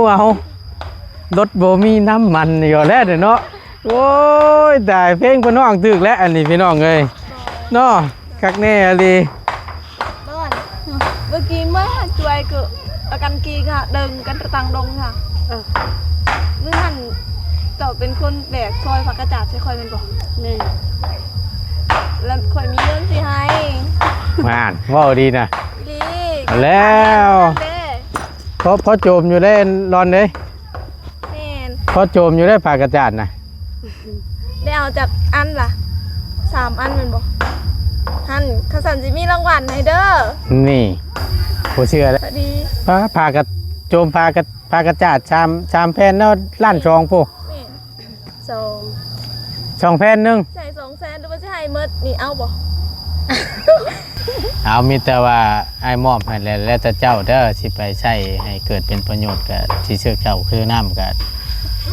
ເອົາ ລົດບໍ່ມີນ້ຳມັນຢູ່ແລ້ວເນາະ. ໂອ້ຍ ຕາຍ ເພງເພິ່ນຮ້ອງຖືກແລ້ວ ອັນນີ້ພີ່ນ້ອງເອີຍເນາະ. ຄັກແນ່ອີ່ຫຼີ. ເມື່ອກີ້ເມື່ອຍຫັ້ນ ຈວຍກະປະກັນກີກະເດີງກັນຕະຕັງດົງຄ່ະ. ເອີ ມື້ຫັ້ນເຈົ້າເປັນຄົນແບກຊອຍຜັກກະຈາດໃຫ້ຂ້ອຍແມ່ນບໍ່? ແມ່ນ. ແລ້ວຂ້ອຍມີເງິນຊິໃຫ້. ງານເວົ້າດີນະ. ອີ່ຫຼີ. ແລ້ວ ເດ້ ພໍ ພໍໂຈມຢູ່ເດ້ລອນເດ້. ແມ່ນ. ພໍໂຈມຢູ່ເດ້ ຜ້າກະຈາດນະ. ໄດ້ເອົາຈັກອັນລະ? ສາມອັນແມ່ນບໍ່? ຫັ້ນ ຄັນຊັ້ນຊິມີລາງວັນໃຫ້ເດີ. ນີ້ ບໍ່ເຊື່ອແລ້ວ. ພໍດີ. ຜ້າ ຜ້າກະ ໂຈມຜ້າກະ ຜ້າກະຈາດສາມ ສາມແຜ່ນເນາະ ລ້ານສອງພຸ້ນ. ແມ່ນ. ສອງ ສອງແຜ່ນໜຶ່ງ ໃສ່ສອງແສນ ຫຼືວ່າຊິໃຫ້ໝົດນີ້ ເອົາບໍ່? ເອົາ ມີແຕ່ວ່າອ້າຍມອບໃຫ້ແລ້ວ ແລ້ວແຕ່ເຈົ້າເດີ ຊິໄປໃຊ້ໃຫ້ເກີດເປັນປະໂຫຍດ ກະຊິຊື້ເຂົ້າຊື້ນ້ຳ ກະ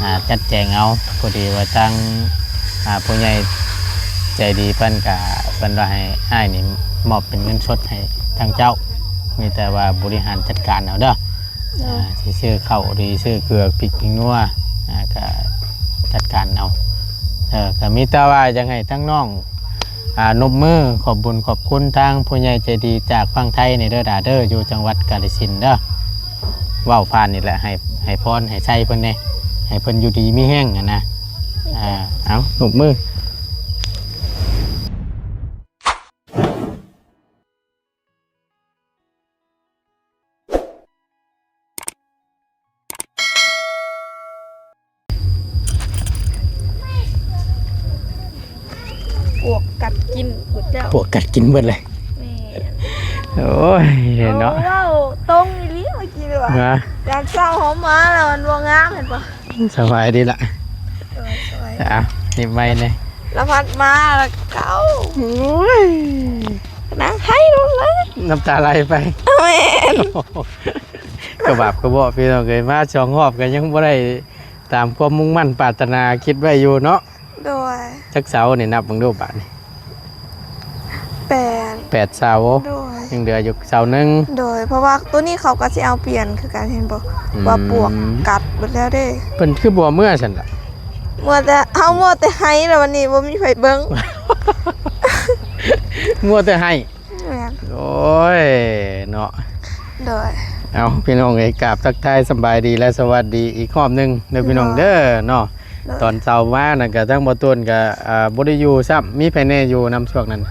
ອ່າ ຈັດແຈງເອົາ. ພໍດີວ່າທາງ ອ່າ ຜູ້ໃຫຍ່ໃຈດີເພິ່ນກະ ເພິ່ນວ່າໃຫ້ອ້າຍນີ້ມອບເປັນເງິນສົດໃຫ້ທາງເຈົ້າ ມີແຕ່ວ່າບໍລິຫານຈັດການເອົາເດີ. ໂດຍ. ອ່າ ຊິຊື້ເຂົ້າ ຫຼືຊື້ເກືອ ພິກ ພິກນົວ ອ່າ ກະຈັດການເອົາ. ເອີ ກະມີແຕ່ວ່າຢາກໃຫ້ທາງນ້ອງ ອ່າ ນົບມືຂອບບຸນຂອບຄຸນທາງຜູ້ໃຫຍ່ໃຈດີຈາກຝັ່ງໄທນີ້ເດີຫຼ້າເດີ ຢູ່ຈັງຫວັດກາລະສິນເດີ. ເວົ້າຜ່ານນີ້ແຫຼະ ໃຫ້ ໃຫ້ພອນໃຫ້ໄຊເພິ່ນແດ່ ໃຫ້ເພິ່ນຢູ່ດີມີແຮງຫັ້ນນະ. ອ່າ ເອົາ ນົບມື. ປວກກັດກິນໝົດແລ້ວ ປວກກັດກິນໝົດເລີຍ. ແມ່ນ. ໂອ້ຍ ເນາະ ເວົ້າຕົງອີ່ຫຼີເມື່ອກີ້ນີ້ວ່າ ນະ ຢາມເຊົ້າເຮົາມາແລ້ວມັນບໍ່ງາມ ເຫັນບໍ່? ສະບາຍດີລະ. ເອີ ສະບາຍ. ອ່ະ ນີ້ໄວ້ແດ່ ລະພັດມາລະເກົ້າ. ໂອ້ຍ ນັ່ງໄຫ້ລົງເລີຍ ນ້ຳຕາໄຫຼໄປ. ແມ່ນ. ກະບາບກະເບາະພີ່ນ້ອງເອີຍ ມາສອງຮອບກະຍັງບໍ່ໄດ້ຕາມຄວາມມຸ່ງໝັ້ນປາດຖະໜາຄິດໄວ້ຢູ່ເນາະ. ໂດຍ. ຈັກເສົານີ້ ນັບເບິ່ງດູບາດນີ້. ແປດ ແປດເສົາ. ໂດຍ. ຍັງເຫຼືອຢູ່ເສົາໜຶ່ງ. ໂດຍ ເພາະວ່າໂຕນີ້ເຂົາກະຊິເອົາປ່ຽນຄືກັນ ເຫັນບໍ່? ອືມ ວ່າປວກກັດເບິດແລ້ວເດ້. ເພິ່ນຄືບໍ່ເມືອຊັ້ນລະ? ເມືອແຕ່ ເຮົາເມືອແຕ່ໄຫ້ລະ ວັນນີ້ບໍ່ມີໃຜເບິ່ງ ເມືອແຕ່ໄຫ້. ແມ່ນ. ໂອ້ຍ ເນາະ. ໂດຍ. ເອົາ ພີ່ນ້ອງເອີຍ ກາບທັກທາຍສະບາຍດີ ແລະ ສະຫວັດດີອີກຮອບໜຶ່ງເດີພີ່ນ້ອງເດີເນາະ. ໂດຍ. ຕອນເຊົ້າມານັ້ນກະທາງບ່າວໂຕນກະ ອ່າ ບໍ່ໄດ້ຢູ່ຊ້ຳ ມີໃຜແດ່ຢູ່ນຳຊ່ວງນັ້ນ?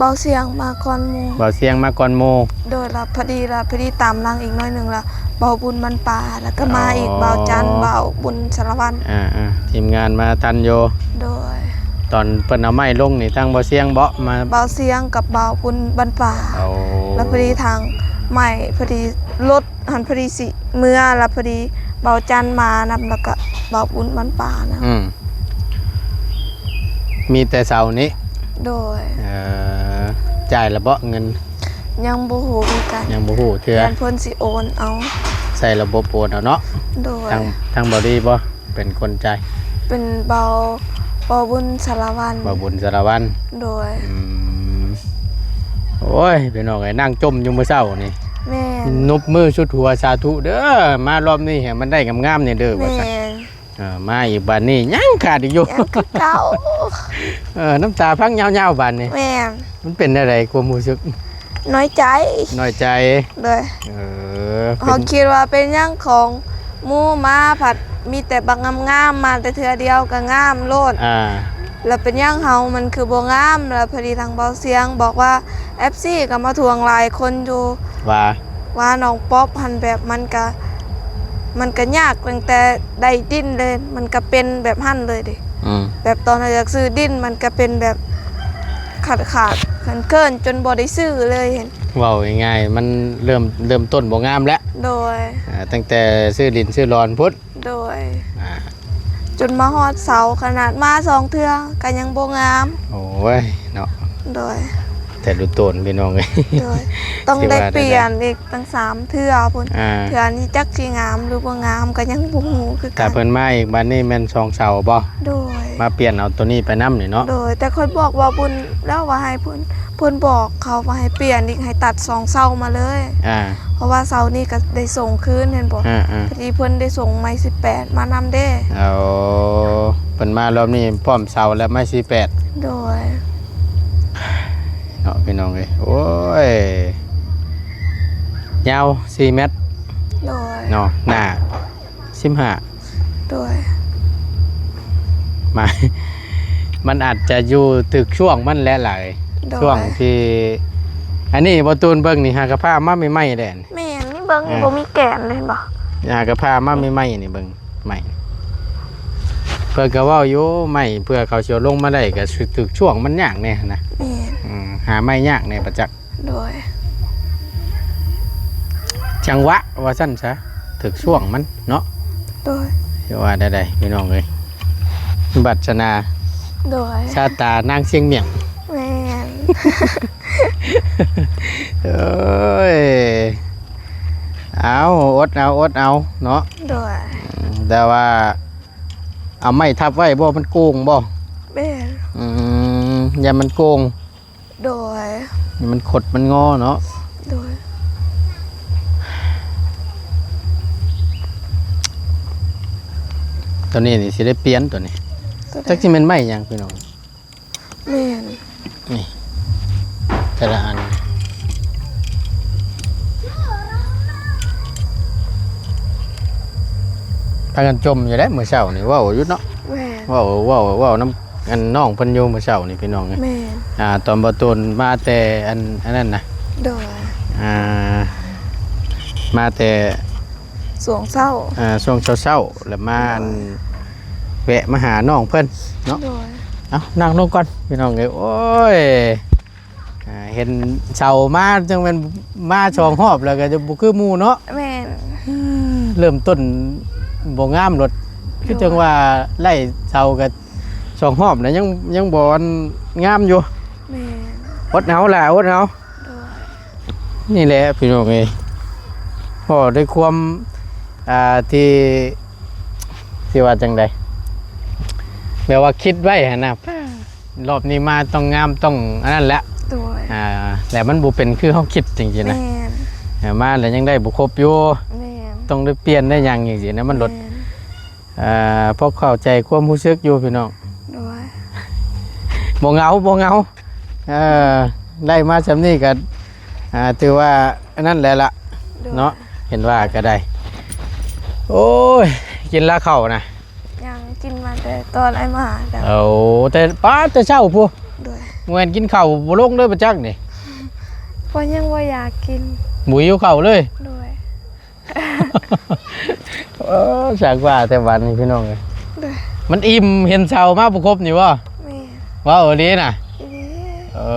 ບ່າວຊຽງມາກ່ອນໝູ່. ບ່າວຊຽງມາກ່ອນໝູ່. ໂດຍ ລະພໍດີ ລະພໍດີຕາມຫຼັງອີກໜ້ອຍໜຶ່ງ ລະບ່າວບຸນບ້ານປ່າ ລະກະມາອີກ ອໍ ບ່າວຈັນ ບ່າວບຸນສາລະວັນ. ອ່າໆ ທີມງານມາທັນຢູ່. ໂດຍ. ຕອນເພິ່ນເອົາໄມ້ລົງນີ້ ທາງບ່າວຊຽງເບາະມາ? ບ່າວຊຽງກັບບ່າວບຸນບ້ານປ່າ. ໂອ້ ລະພໍດີທາງໄມ້ ພໍດີລົດຫັ້ນພໍດີຊິເມືອ ລະພໍດີບ່າວຈັນມານຳ ລະກະບ່າວບຸນບ້ານປ່ານຳ. ອືມ ມີແຕ່ເສົານີ້. ໂດຍ. ເອີ ຈ່າຍລະເບາະເງິນ? ຍັງບໍ່ຮູ້ຄືກັນ ຍັງບໍ່ຮູ້ເທື່ອ ຢ້ານເພິ່ນຊິໂອນເອົາ ໃຊ້ລະບົບໂອນເອົາເນາະ. ໂດຍ. ທາງ ທາງບ່າວດີບໍ່ ເປັນຄົນຈ່າຍ? ເປັນບ່າວ ບ່າວບຸນສາລະວັນ. ບ່າວບຸນສາລະວັນ. ໂດຍ. ອືມ ໂອ້ຍ ພີ່ນ້ອງເອີຍ ນັ່ງຈົ່ມຢູ່ມື້ເຊົ້ານີ້. ແມ່ນ. ນົບມືສຸດຫົວ ສາທຸເດີ ມາລອບນີ້ໃຫ້ມັນໄດ້ງາມໆແດ່ເດີ ວ່າຊັ້ນ. ແມ່ນ. ເອີ ມາອີກບາດນີ້ຍັງຂາດອີກຢູ່ ຍັງຄືເກົ່າ. ເອີ ນ້ຳຕາພັງຍາວໆບາດນີ້. ແມ່ນ. ມັນເປັນແນວໃດຄວາມຮູ້ສຶກ? ນ້ອຍໃຈ. ນ້ອຍໃຈ. ໂດຍ. ເອີ ເຮົາຄິດວ່າເປັນຫຍັງຂອງໝູ່ມາພັດມີແຕ່ບັກງາມໆ ມາແຕ່ເທື່ອດຽວກະງາມໂລດ. ອ່າ ລະເປັນຫຍັງເຮົາມັນຄືບໍ່ງາມ? ລະພໍດີທາງບ່າວຊຽງບອກວ່າ ເອັຟຊີ ກະມາທວງຫຼາຍຄົນຢູ່ ວ່າ ວ່ານ້ອງປັອບຫັ້ນແບບມັນກະ ມັນກະຍາກຕັ້ງແຕ່ໄດ້ດິນເລີຍ ມັນກະເປັນແບບຫັ້ນເລີຍເດ. ອືມ ແບບຕອນເຮົາຢາກຊື້ດິນມັນກະເປັນແບບຂາດໆເຂີນໆ ຈົນບໍ່ໄດ້ຊື້ເລີຍ. ເວົ້າງ່າຍໆ ມັນເລີ່ມ ເລີ່ມຕົ້ນບໍ່ງາມແລ້ວ. ໂດຍ. ອ່າ ຕັ້ງແຕ່ຊື້ດິນຊື້ດອນພຸ້ນ. ໂດຍ. ອ່າ ຈົນມາຮອດເສົາ ຂະໜາດມາສອງເທື່ອກະຍັງບໍ່ງາມ. ໂອ້ຍ ເນາະ. ໂດຍ. ແຕ່ລຸໂຕນພີ່ນ້ອງເອີຍ. ໂດຍ. ຕ້ອງໄດ້ປ່ຽນອີກຕັ້ງສາມເທື່ອພຸ້ນ. ອ່າ ເທື່ອນີ້ຈັກຊິງາມຫຼືບໍ່ງາມກະຍັງບໍ່ຮູ້ຄືກັນ. ຖ້າເພິ່ນມາອີກບາດນີ້ແມ່ນສອງເສົາບໍ່? ໂດຍ. ມາປ່ຽນເອົາໂຕນີ້ໄປນຳນີ້ເນາະ. ໂດຍ. ແຕ່ຂ້ອຍບອກບ່າວບຸນແລ້ວວ່າໃຫ້ເພິ່ນ ເພິ່ນບອກເຂົາວ່າໃຫ້ປ່ຽນອີກ ໃຫ້ຕັດສອງເສົາມາເລີຍ ອ່າ ເພາະວ່າເສົານີ້ກໍໄດ້ສົ່ງຄືນແມ່ນບໍ່? ອ່າໆ ພໍດີເພິ່ນໄດ້ສົ່ງໄມ້ສິບແປດມານຳເດ້. ເອົາ ເພິ່ນມາລອບນີ້ພ້ອມເສົາ ແລະ ໄມ້ສິບແປດ. ໂດຍ ເນາະ ພີ່ນ້ອງເອີຍ ໂອ້ຍ ຍາວສີ່ແມັດ. ໂດຍ ເນາະ ໜ້າ ສິບຫ້າ. ໂດຍ ມາ ມັນອາດຈະຢູ່ຖືກຊ່ວງມັນແຫຼະຫຼາຍ ໂດຍ ຊ່ວງທີ່ ອັນນີ້ບໍ່ຕູນເບິ່ງນີ້ ຫາກະພາມາໃໝ່ໆແຫຼະ. ແມ່ນ ນີ້ເບິ່ງ ອ່າ ບໍ່ມີແກນເລີຍ ເຫັນບໍ່? ຫາກະພາມາໃໝ່ໆນີ້ ເບິ່ງໃໝ່ ເພິ່ນກະເວົ້າຢູ່ ໄມ້ເພື່ອເຂົາຊິເອົາລົງມາໄດ້ ກະຖືກຊ່ວງມັນຍາກແດ່ຫັ້ນນະ. ແມ່ນ ອືມ ຫາໄມ້ຍາກແດ່ປະຈັກ. ໂດຍ ຈັງຫວະວ່າຊັ້ນຊະ ຖືກຊ່ວງມັນເນາະ. ໂດຍ ຊິວ່າແນວໃດພີ່ນ້ອງເອີຍ ວາດສະໜາ. ໂດຍ ຊາຕານາງຊຽງໝ້ຽງ. ແມ່ນ ເອີຍ ເອົາ ອົດເອົາ ອົດເອົາເນາະ. ໂດຍ ແຕ່ວ່າເອົາໄມ້ທັບໄວ້ບໍ່ ມັນໂກງບໍ່? ແມ່ນ ອືມ ຢ້ານມັນໂກງ. ໂດຍ ນີ້ມັນຄົດມັນງໍເນາະ. ໂດຍ ຕົວນີ້ນີ້ຊິໄດ້ປ່ຽນຕົວນີ້. ຕົວໃດ? ຈັກຊິແມ່ນໄມ້ຫຍັງພີ່ນ້ອງ. ແມ່ນ ນີ້ແຕ່ລະອັນ ພາກັນຈົ່ມຢູ່ເດ້ ມື້ເຊົ້ານີ້ເວົ້າຢູ່ເນາະ. ແມ່ນ ເວົ້າ ເວົ້າ ເວົ້ານຳ ອັນນ້ອງເພິ່ນຢູ່ມື້ເຊົ້ານີ້ພີ່ນ້ອງເອີຍ. ແມ່ນ ອ່າ ຕອນບໍ່ຕູນມາແຕ່ອັນ ອັນນັ້ນນະ. ໂດຍ ອ່າ ມາແຕ່ຊ່ວງເຊົ້າ ອ່າ ຊ່ວງເຊົ້າໆ ແລ້ວມາ ໂດຍ ອັນ ແວະມາຫານ້ອງເພິ່ນເນາະ. ໂດຍ ເອົາ ນັ່ງລົງກ່ອນພີ່ນ້ອງເອີຍ. ໂອ້ຍ ອ່າ ເຫັນເສົາມາຈັ່ງແມ່ນມາສອງຮອບແລ້ວກໍຈະບໍ່ຄືໝູ່ເນາະ. ແມ່ນ ເລີ່ມຕົ້ນບໍ່ງາມໂລດ ຄື ໂດຍ ຈັ່ງວ່າໄລ່ເສົາກໍສອງຮອບແລ້ວ ຍັງ ຍັງບໍ່ອັນງາມຢູ່. ແມ່ນ ອົດເອົາລະ ອົດເອົາ. ໂດຍ ນີ້ແຫຼະພີ່ນ້ອງເອີຍ ເວົ້າດ້ວຍຄວາມ ອ່າ ທີ່ ທີ່ວ່າຈັ່ງໃດ ແບບວ່າຄິດໄວ້ຫັ້ນນະ ອືມ ລອບນີ້ມາຕ້ອງງາມ ຕ້ອງອັນນັ້ນແຫຼະ. ໂດຍ ອ່າ ແລ້ວມັນບໍ່ເປັນຄືເຮົາຄິດຈັ່ງຊີ້ນະ. ແມ່ນ ເອີ ມາແລ້ວຍັງໄດ້ບໍ່ຄົບຢູ່. ແມ່ນ ຕ້ອງໄດ້ປ່ຽນໄດ້ຫຍັງຈັ່ງຊີ້ນະ ມັນໂລດ. ແມ່ນ ອ່າ ພໍເຂົ້າໃຈຄວາມຮູ້ສຶກຢູ່ພີ່ນ້ອງ. ໂດຍ ບໍ່ເຫງົາ ບໍ່ເຫງົາ ເອີ ໄດ້ມາຊ່ຳນີ້ກໍ ອ່າ ຖືວ່າອັນນັ້ນແຫຼະລະ ໂດຍ ເນາະ. ເຫັນວ່າກໍໄດ້ ໂອ້ຍ ກິນລະເຂົ້ານະ? ຍັງ ກິນມາແຕ່ຕອນອ້າຍມາ. ໂອ້ ແຕ່ ປ້າ ແຕ່ເຊົ້າພຸ້ນ. ໂດຍ ແມ່ນກິນເຂົ້າບໍ່ລົງເລີຍປະຈັກນີ້ ເພາະຍັງບໍ່ຢາກກິນ ບໍ່ຫິວເຂົ້າເລີຍ. ໂດຍ ເອີ ຊ່າງວ່າແຕ່ບາດນີ້ພີ່ນ້ອງເອີຍ. ໂດຍ ມັນອີ່ມ ເຫັນເສົາມາບໍ່ຄົບນີ້ບໍ່? ແມ່ນ ເວົ້າອີ່ຫຼີນະ? ອີ່ຫຼີ. ເອີ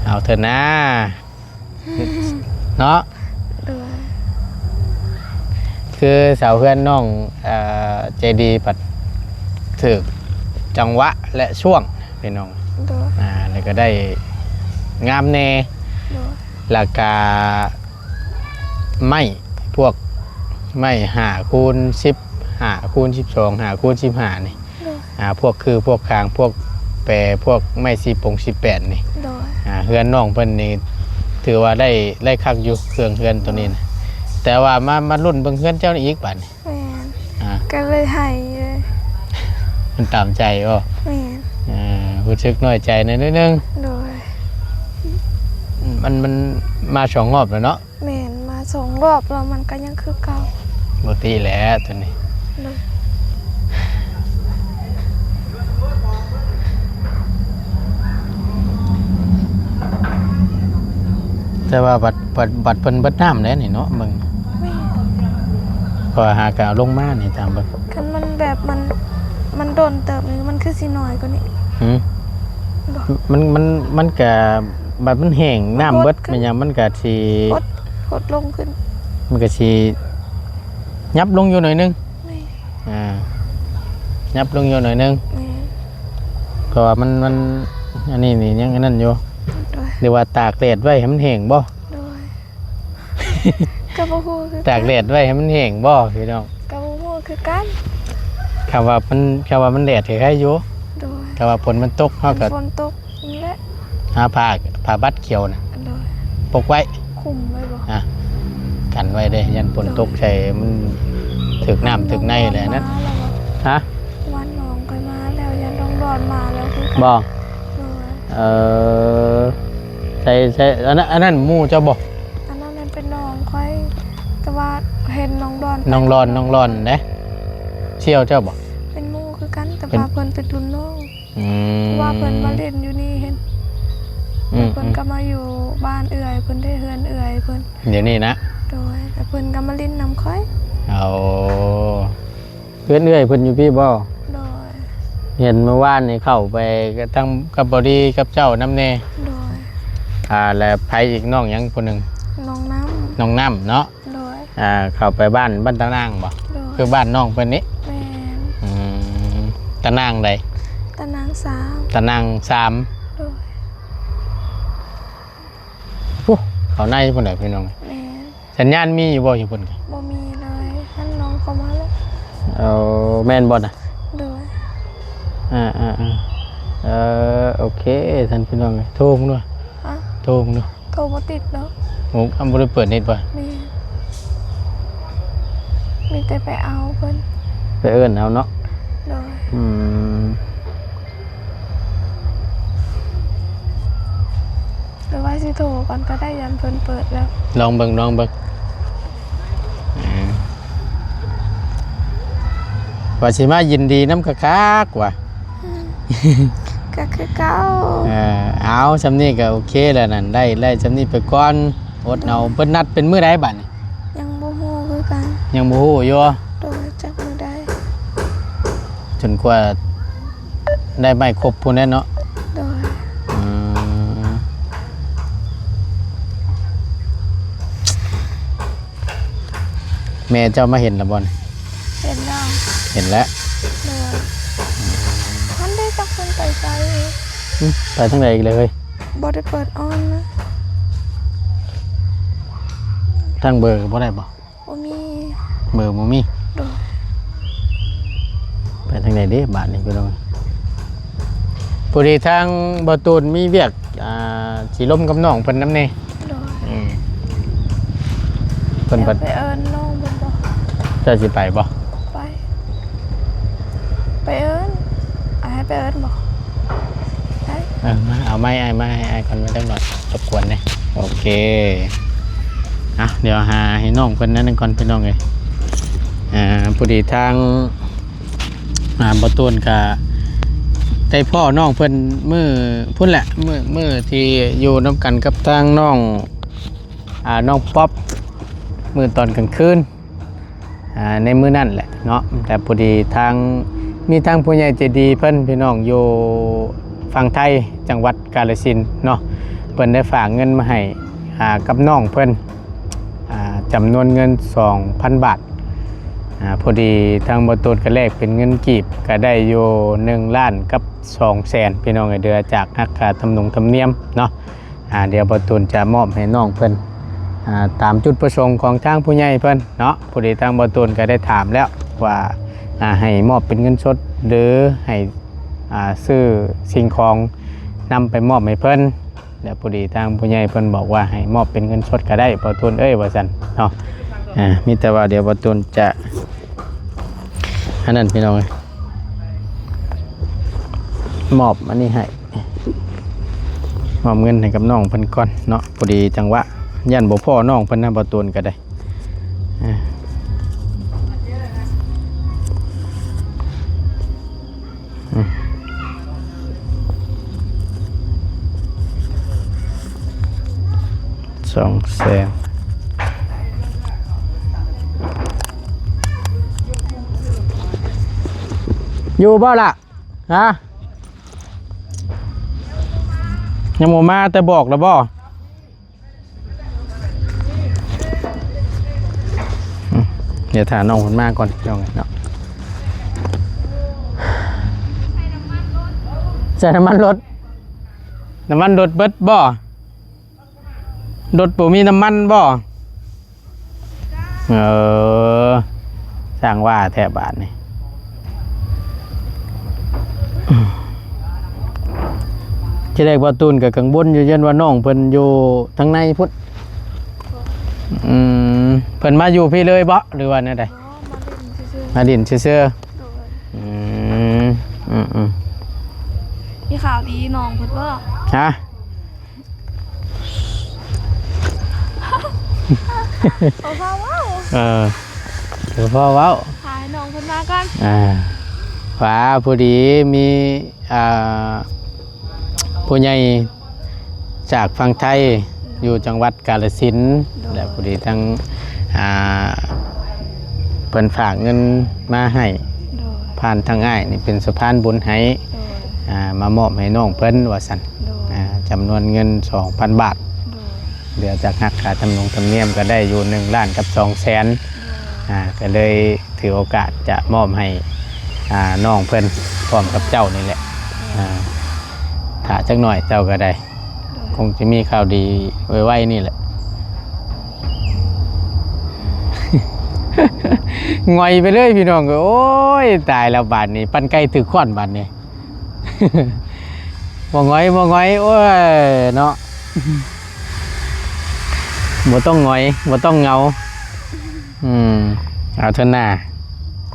ເອົາເຖິນນາ ເນາະ. ໂດຍ ຄືເສົາເຮືອນນ້ອງ ເອີ ໃຈດີພັດຖືກຈັງຫວະ ແລະ ຊ່ວງ ພີ່ນ້ອງ. ໂດຍ ອ່າ ແລ້ວກໍໄດ້ງາມແດ່. ໂດຍ ແລ້ວກະໄມ້ ພວກໄມ້ຫ້າຄູນສິບ ຫ້າຄູນສິບສອງ ຫ້າຄູນສິບຫ້ານີ້. ໂດຍ ອ່າ ພວກຄື ພວກຄາງ ພວກແປ ພວກໄມ້ສີ່ປົງສີ່ແປນນີ້. ໂດຍ ອ່າ ເຮືອນນ້ອງເພິ່ນນີ້ຖືວ່າໄດ້ ໄດ້ຄັກຢູ່ ເຄື່ອງເຮືອນໂຕນີ້ນະ. ແຕ່ວ່າມາ ມາລຸ້ນເບິ່ງເຮືອນເຈົ້ານີ້ອີກບາດນີ້. ແມ່ນ ອ່າ ກໍເລີຍໄຫ້ເລີຍ. ມັນຕາມໃຈບໍ່? ແມ່ນ ເອີ ຮູ້ສຶກນ້ອຍໃຈໜ້ອຍໜຶ່ງ. ໂດຍ ມັນ ມັນມາສອງຮອບແລ້ວເນາະ. ແມ່ນ ມາສອງຮອບແລ້ວ ມັນກໍຍັງຄືເກົ່າ. ບໍ່ຕິແຫຼະໂຕນີ້. ໂດຍ ແຕ່ວ່າບັດ ບັດ ບັດເພິ່ນເບິດນ້ຳແລ້ວນີ້ເນາະ ເບິ່ງ. ແມ່ນ ເພາະວ່າຫາກະເອົາລົງມານີ້ ຕາມເບິ່ງ ຄັນມັນແບບມັນ ມັນດົນເຕີບນີ້ ມັນຄືຊິໜ້ອຍກວ່ານີ້. ຫື? ບໍ່ ມັນ ມັນ ມັນກະ ບັດມັນແຫ້ງ ນ້ຳເບິດ ມັນຫຍັງ ມັນກະຊິ ຫົດ ຫົດລົງຂຶ້ນ ມັນກະຊິຫຍັບລົງຢູ່ໜ້ອຍໜຶ່ງ. ແມ່ນ ອ່າ ຫຍັບລົງຢູ່ໜ້ອຍໜຶ່ງ. ແມ່ນ ເພາະວ່າມັນ ມັນ ອັນນີ້ນີ້ຍັງອັນນັ້ນຢູ່. ໂດຍ ຫຼືວ່າຕາກແດດໄວ້ໃຫ້ມັນແຫ້ງບໍ່? ໂດຍ ກໍບໍ່ຮູ້ຄືກັນ ຕາກແດດໄວ້ໃຫ້ມັນແຫ້ງບໍ່ພີ່ນ້ອງ? ກໍບໍ່ຮູ້ຄືກັນ ຄຳວ່າມັນ ຄຳວ່າມັນແດດກໍໄຄຢູ່. ໂດຍ ຖ້າວ່າຝົນມັນຕົກ ເຮົາກໍ ຝົນຕົກ ແຫຼະ ຫາຜ້າ ຜ້າບັດຂຽວນະ ໂດຍ ປົກໄວ້ ຄຸມໄວ້ບໍ່? ອ່ະ ກັນໄວ້ເດ້ ຢ້ານຝົນຕົກໃສ່ ມັນຖືກນ້ຳຖືກໃນແຫຼະນັ້ນ ຮະ? ວານນ້ອງຂ້ອຍມາແລ້ວ ຢ້ານນ້ອງດອນມາແລ້ວຄືກັນ ບໍ່? ໂດຍ ເອີ ໃສ່ ໃສ່ ອັນນັ້ນ ອັນນັ້ນໝູ່ເຈົ້າບໍ່? ອັນນັ້ນແມ່ນເປັນນ້ອງຂ້ອຍ ແຕ່ວ່າເຫັນນ້ອງດອນ ນ້ອງລອນ ນ້ອງລອນເດ້ ສ່ຽວເຈົ້າບໍ່? ເປັນໝູ່ຄືກັນ ແຕ່ວ່າເພິ່ນເປັນລຸ້ນນ້ອງ ອືມ ເພາະວ່າເພິ່ນມາຫຼິ້ນຢູ່ນີ້ເຫັນ ອືມ ເພິ່ນກໍມາຢູ່ບ້ານເອື້ອຍເພິ່ນເດ້ ເຮືອນເອື້ອຍເພິ່ນ ດຽວນີ້ນະ ໂດຍ ແລ້ວເພິ່ນກໍມາຫຼິ້ນນຳຂ້ອຍ ເອົາ ເຮືອນເອື້ອຍເພິ່ນຢູ່ພີ້ບໍ່? ໂດຍ ເຫັນມື້ວານນີ້ເຂົ້າໄປກັບ ທັງກັບບໍດີກັບເຈົ້ານຳແດ່ ໂດຍ ອ່າ ແລ້ວໃຜອີກ ນ້ອງຫຍັງຜູ້ໜຶ່ງ? ນ້ອງນ້ຳ ນ້ອງນ້ຳເນາະ ໂດຍ ອ່າ ເຂົ້າໄປບ້ານ ບ້ານຕານາງບໍ່? ໂດຍ ຄືບ້ານນ້ອງເພິ່ນນີ້ ແມ່ນ ອືມ ຕານາງໃດ? ຕານາງສາມ ຕານາງສາມ ໂດຍ ໂອ້ ເຂົ້າໃນພຸ້ນແຫຼະພີ່ນ້ອງ ແມ່ນ ສັນຍານມີຢູ່ບໍ່ຢູ່ພຸ້ນ? ບໍ່ມີເລີຍ ຫັ້ນນ້ອງເຂົ້າມາແລ້ວ ເອີ ແມ່ນບໍ່ນະ? ໂດຍ ອ່າໆໆ ເອີ ໂອເຄ ທ່ານພີ່ນ້ອງ ໂທເບິ່ງດູ ຮະ? ໂທເບິ່ງດູ ໂທບໍ່ຕິດເນາະ ໂອ້ ອຳ ບໍ່ໄດ້ເປີດເນັດບໍ່? ມີ ມີແຕ່ໄປເອົາເພິ່ນ ໄປເອີ້ນເອົາເນາະ ໂດຍ ອືມ ຫຼືວ່າຊິໂທກ່ອນກໍໄດ້ ຢ້ານເພິ່ນເປີດແລ້ວ ລອງເບິ່ງ ລອງເບິ່ງ ເອີ ວ່າຊິມາຍິນດີນຳຄັກໆວ່າ ອືມ ກໍຄືເກົ່າ ເອີ ເອົາ ຊ່ຳນີ້ກໍໂອເຄແລ້ວນັ້ນ ໄດ້ ໄດ້ຊ່ຳນີ້ໄປກ່ອນ ອົດເອົາ ເພິ່ນນັດເປັນມື້ໃດບັດນີ້? ຍັງບໍ່ຮູ້ຄືກັນ ຍັງບໍ່ຮູ້ຢູ່ ໂດຍ ຈັກມື້ໃດ ຈົນກວ່າໄດ້ໄມ້ຄົບພຸ້ນແຫຼະເນາະ ໂດຍ ອືມ ແມ່ເຈົ້າມາເຫັນລະບໍ່? ເຫັນແລ້ວ ເຫັນແລ້ວ ໂດຍ ຫັ້ນເດ້ ຈັກເພິ່ນໄປໃສ ອືມ ໄປທາງໃດອີກແລ້ວເຮີ້ຍ? ບໍ່ໄດ້ເປີດອອນນະ ທາງເບີກໍບໍ່ໄດ້ບໍ່? ບໍ່ມີ ເບີບໍ່ມີ ໂດຍ ໄປທາງໃດເດ້ບາດນີ້ພີ່ນ້ອງ ພໍດີທາງບ່າວຕູນມີວຽກ ອ່າ ຊິລົມກັບນ້ອງເພິ່ນນຳແດ່ ໂດຍ ອືມ ເພິ່ນ ແລ້ວໄປເອີ້ນນ້ອງເພິ່ນບໍ່? ເຈົ້າຊິໄປບໍ່? ໄປ ໄປເອີ້ນ ອ້າຍໃຫ້ໄປເອີ້ນບໍ່? ໄປ ເອີ ມາ ເອົາໄມ້ອ້າຍມາໃຫ້ອ້າຍກ່ອນ ໄວ້ຈັກໜ້ອຍ ລົບກວນແດ່ ໂອເຄ ອ່ະ ດຽວຫາໃຫ້ນ້ອງເພິ່ນນັ້ນກ່ອນພີ່ນ້ອງເອີຍ ອ່າ ພໍດີທາງ ອ່າ ບ່າວຕູນກະໄດ້ພໍ້ນ້ອງເພິ່ນມື້ພຸ້ນແຫຼະ ມື້ ມື້ທີ່ຢູ່ນຳກັນກັບທາງນ້ອງ ອ່າ ນ້ອງປັອບ ມື້ຕອນກາງຄືນ ອ່າ ໃນມື້ນັ້ນແຫຼະເນາະ ແຕ່ພໍດີທາງ ມີທາງຜູ້ໃຫຍ່ໃຈດີເພິ່ນ ພີ່ນ້ອງ ຢູ່ຝັ່ງໄທ ຈັງຫວັດກາລະສິນເນາະ ເພິ່ນໄດ້ຝາກເງິນມາໃຫ້ ອ່າ ກັບນ້ອງເພິ່ນ ອ່າ ຈຳນວນເງິນສອງພັນບາດ ອ່າ ພໍດີທາງບ່າວຕູນກໍແລກເປັນເງິນກີບ ກໍໄດ້ຢູ່ໜຶ່ງລ້ານກັບສອງແສນ ພີ່ນ້ອງເອີຍ ເດືອຈາກຫັກຄ່າທຳນົງທຳນຽມເນາະ ອ່າ ດຽວບ່າວຕູນຈະມອບໃຫ້ນ້ອງເພິ່ນ ອ່າ ຕາມຈຸດປະສົງຂອງທາງຜູ້ໃຫຍ່ເພິ່ນເນາະ ພໍດີທາງບ່າວຕູນກໍໄດ້ຖາມແລ້ວວ່າ ອ່າ ໃຫ້ມອບເປັນເງິນສົດ ຫຼື ໃຫ້ ອ່າ ຊື້ສິ່ງຂອງນຳໄປມອບໃຫ້ເພິ່ນ ແລ້ວພໍດີທາງຜູ້ໃຫຍ່ເພິ່ນບອກວ່າໃຫ້ມອບເປັນເງິນສົດກໍໄດ້ ບ່າວຕູນເອີຍ ວ່າຊັ້ນເນາະ ອ່າ ມີແຕ່ວ່າດຽວບ່າວຕູນຈະ ອັນນັ້ນ ພີ່ນ້ອງເອີຍ ມອບອັນນີ້ໃຫ້ ມອບເງິນໃຫ້ກັບນ້ອງເພິ່ນກ່ອນເນາະ ພໍດີຈັງຫວະ ຢ້ານບໍ່ພໍ້ນ້ອງເພິ່ນນະ ບ່າວຕູນກໍໄດ້ ອ່າ ອືມ ສອງແສນ ຢູ່ບໍ່ລະ? ຮະ? ຍັງບໍ່ມາ ແຕ່ບອກແລ້ວບໍ່? ອືມ ດຽວຖ້ານ້ອງເພິ່ນມາກ່ອນ ພີ່ນ້ອງເນາະ ໃສ່ນ້ຳມັນລົດ ນ້ຳມັນລົດເບິດບໍ່? ລົດບໍ່ມີນ້ຳມັນບໍ່? ເອີ ຊ່າງວ່າແທ້ບາດນີ້ ອືມ. ທີແລກບ່າວຕູນກໍກັງວົນຢູ່ ຢ້ານວ່ານ້ອງເພິ່ນຢູ່ທາງໃນພຸ້ນ. ອືມ ເພິ່ນມາຢູ່ພີ້ເລີຍບໍ່ ຫຼືວ່າແນວໃດ? ອໍ ມາຫຼິ້ນຊື່ໆ ມາຫຼິ້ນຊື່ໆ. ໂດຍ. ອືມ ອືມໆ ມີຂ່າວດີນ້ອງເພິ່ນບໍ່? ຮະ? ບໍ່ພໍເວົ້າ ເອີ ບໍ່ພໍເວົ້າ ຖ້າໃຫ້ນ້ອງເພິ່ນມາກ່ອນ. ອ່າ ວ່າພໍດີມີ ອ່າ ຜູ້ໃຫຍ່ຈາກຝັ່ງໄທ ໂດຍ ຢູ່ຈັງຫວັດກາລະສິນ ໂດຍ ແລະ ພໍດີທາງ ອ່າ ເພິ່ນຝາກເງິນມາໃຫ້ ໂດຍ ຜ່ານທາງອ້າຍນີ້ເປັນສະພານບຸນໃຫ້ ໂດຍ ອ່າ ມາມອບໃຫ້ນ້ອງເພິ່ນວ່າຊັ້ນ. ໂດຍ. ອ່າ ຈຳນວນເງິນສອງພັນບາດ ໂດຍ ເຫຼືອຈາກຫັກຄ່າທຳນົງທຳນຽມກໍໄດ້ຢູ່ໜຶ່ງລ້ານກັບສອງແສນ. ໂດຍ. ອ່າ ກໍເລີຍຖືໂອກາດຈະມອບໃຫ້ ອ່າ ນ້ອງເພິ່ນພ້ອມກັບເຈົ້ານີ້ແຫຼະ. ໂດຍ. ອ່າ ຖ້າຈັກໜ້ອຍເຈົ້າກໍໄດ້ ໂດຍ ຄົງຈະມີຂ່າວດີໄວໆນີ້ແຫຼະ. ຫງອຍໄປເລີຍພີ່ນ້ອງເອີຍ. ໂອ້ຍ ຕາຍແລ້ວບາດນີ້ ປັນໄກ່ຖືກຄ້ອນບາດນີ້. ບໍ່ຫງອຍ ບໍ່ຫງອຍ ໂອ້ຍເນາະ ບໍ່ຕ້ອງຫງອຍ ບໍ່ຕ້ອງເຫງົາ. ອືມ ເອົາເທື່ອໜ້າ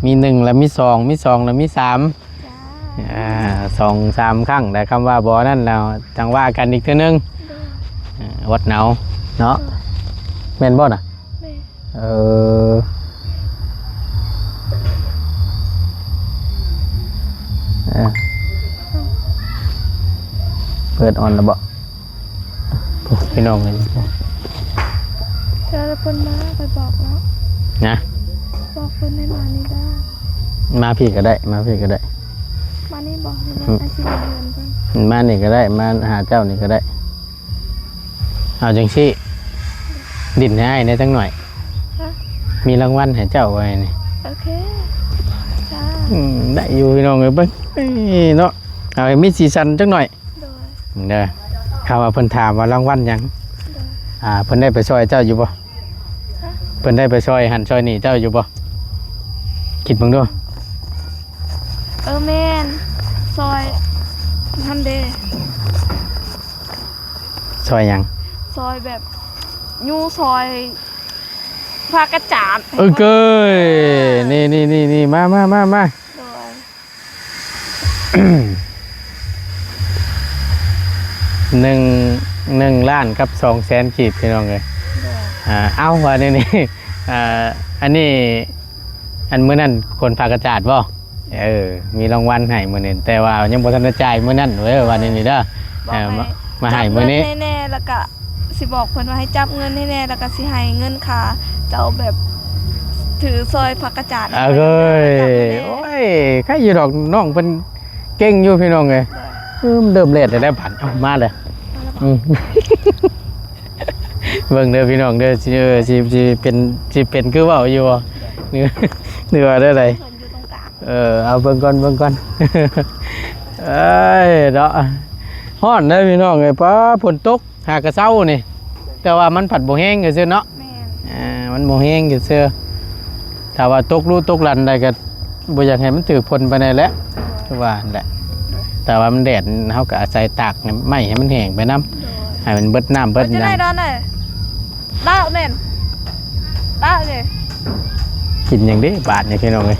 ມີໜຶ່ງແລ້ວມີສອງ ມີສອງແລ້ວມີສາມ. ຈ້າ. ອ່າ ສອງສາມຄັ້ງໄດ້ ຄຳວ່າບໍ່ນັ້ນແລ້ວ ຈັ່ງວ່າກັນອີກເທື່ອໜຶ່ງ. ໂດຍ. ອ່າ ອົດເອົາເນາະ. ໂດຍ. ແມ່ນບໍ່ນະ? ແມ່ນ. ເອີ ເອີ ເປີດອອນແລ້ວບໍ່? ໂອ້ ພີ່ນ້ອງເອີຍ ເທື່ອລະເພິ່ນມາ ຂ້ອຍບອກແລ້ວນະ ບອກເພິ່ນໃຫ້ມານີ້ໄດ້. ມາພີ້ກໍໄດ້ ມາພີ້ກໍໄດ້. ມານີ້ບໍ່? ຫຼືວ່າ ອືມ ໄປຊິມາເຮືອນເພິ່ນ? ມານີ້ກໍໄດ້ ມາຫາເຈົ້ານີ້ກໍໄດ້. ເອົາຈັ່ງຊີ້ ດິ້ນໃຫ້ອ້າຍແດ່ຈັກໜ້ອຍ. ຮະ? ມີລາງວັນໃຫ້ເຈົ້າໄວ້ນີ້. ໂອເຄ ຈ້າ. ອືມ ໄດ້ຢູ່ພີ່ນ້ອງເອີຍ ເບິ່ງເນາະ ເອົາໃຫ້ມີສີສັນຈັກໜ້ອຍ. ໂດຍ. ເດີ ຄຳວ່າເພິ່ນຖາມວ່າລາງວັນຫຍັງ? ໂດຍ. ອ່າ ເພິ່ນໄດ້ໄປຊ່ອຍເຈົ້າຢູ່ບໍ່? ຮະ? ເພິ່ນໄດ້ໄປຊ່ອຍຫັ້ນຊ່ອຍນີ້ເຈົ້າຢູ່ບໍ່? ຄິດເບິ່ງດູ. ເອີ ແມ່ນ ຊ່ອຍຫັ້ນເດ້. ຊ່ອຍຫຍັງ? ຊ່ອຍແບບ ຍູ້ ຊ່ອຍພາກກະຈາດ. ເອີ ເກີຍ ນີ້ໆໆໆ ມາໆໆ. ໂດຍ. ໜຶ່ງ ໜຶ່ງລ້ານກັບສອງແສນກີບ ພີ່ນ້ອງເອີຍ. ໂດຍ. ອ່າ ເອົ້າ ວ່າແນວນີ້ ອ່າ ອັນນີ້ ອັນມື້ນັ້ນຂົນພາກກະຈາດບໍ່? ເອີ ມີລາງວັນໃຫ້ມື້ນີ້ ແຕ່ວ່າຍັງບໍ່ທັນໄດ້ຈ່າຍມື້ນັ້ນເດີ ວ່າແນວນີ້ເດີ. ເອີ ມາໃຫ້ມື້ນີ້ ໃຫ້ແດ່ ແລ້ວກະ ຊິບອກເພິ່ນວ່າໃຫ້ຈັບເງິນໃຫ້ແດ່ ແລ້ວກໍຊິໃຫ້ເງິນຄ່າເຈົ້າແບບຖືຊ່ອຍພາກກະຈາດ. ເອີຍ ໂອ້ຍ ໃຄຢູ່ດອກ ນ້ອງເພິ່ນເກັ່ງຢູ່ພີ່ນ້ອງເອີຍ. ໂດຍ. ເອີ ເລີ່ມແລ່ນແລ້ວບາດ. ເອົ້າ ມາແລ້ວ. ມາແລ້ວບໍ່? ອືມ ເບິ່ງເດີພີ່ນ້ອງເດີ ຊິ ເອີ ຊິ ຊິເປັນ ຊິເປັນຄືເວົ້າຢູ່ບໍ່? ໂດຍ. ຫຼືວ່າແນວໃດ? ເພິ່ນຢູ່ຕົງກາງ. ເອີ ເອົາເບິ່ງກ່ອນ ເບິ່ງກ່ອນ. ເອີຍ ເນາະ ຮ້ອນເດີພີ່ນ້ອງເອີຍ. ປ້າ ຝົນຕົກ ຫາກະເຊົານີ້ ແຕ່ວ່າມັນພັດບໍ່ແຮງຊື່ໆເນາະ. ແມ່ນ. ອ່າ ມັນບໍ່ແຮງຊື່ໆ ຖ້າວ່າຕົກລຸຕົກລັນໄດ້ກໍບໍ່ຢາກໃຫ້ມັນຖືກຝົນປານໃດແຫຼະ. ໂດຍ. ຄືວ່າຫັ້ນແຫຼະ. ໂດຍ. ແຕ່ວ່າມັນແດດ ເຮົາກໍອາໄສຕາກໄມ້ໃຫ້ມັນແຫ້ງໄປນຳ. ໂດຍ. ໃຫ້ມັນເບິດນ້ຳເບິດຫຍັງ. ໄປຈັ່ງໃດດອນເອີຍ? ດາວແມ່ນ ດາວເດ້. ກິນຫຍັງເດ້ບາດນີ້ພີ່ນ້ອງເອີຍ.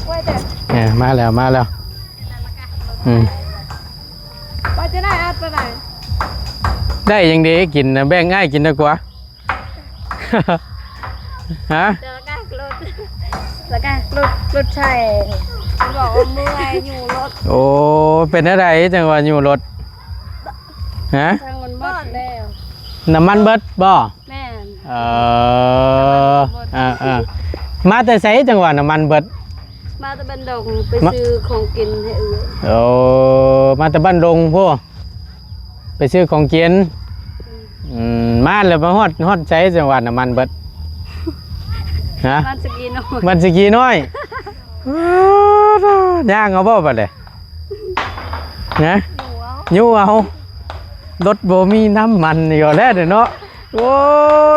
ເອີ ມາແລ້ວ ມາແລ້ວ. ອືມ. ວ່າຈະໄດ້ອັດປານໃດ? ໄດ້ຫຍັງເດ້ກິນນະ ແບ່ງອ້າຍກິນດີກວ່າ. ຮະ? ແລ້ວກໍລົດ ແລ້ວກໍລົດ ລົດໃຊ້ ບອກວ່າເມື່ອຍຢູ່ລົດ. ໂອ້ ເປັນແນວໃດຈັ່ງວ່າຢູ່ລົດ? ຮະ? ທາງມັນໝົດແລ້ວ ນ້ຳມັນເບິດບໍ່? ແມ່ນ. ເອີ ເອີ ເອີ ມາແຕ່ໃສຈັ່ງວ່ານ້ຳມັນເບິດ? ມາແຕ່ບ້ານດົງ ໄປ ມາ ຊື້ຂອງກິນໃຫ້ເອື້ອຍ. ໂອ້ ມາແຕ່ບ້ານດົງພຸ້ນ ໄປຊື້ຂອງກິນ. ອືມ ອືມ ມາແລ້ວມາຮອດ ຮອດໃສຈັ່ງວ່ານ້ຳມັນເບິດ? ຮະ? ບ້ານສະກີນ້ອຍ ບ້ານສະກີນ້ອຍ. ຍ່າງເອົາບໍ່ບາດນີ້? ຮະ? ຍູ້ເອົາ ຍູ້ເອົາ. ລົດບໍ່ມີນ້ຳມັນຢູ່ແລ້ວເນາະ. ໂອ້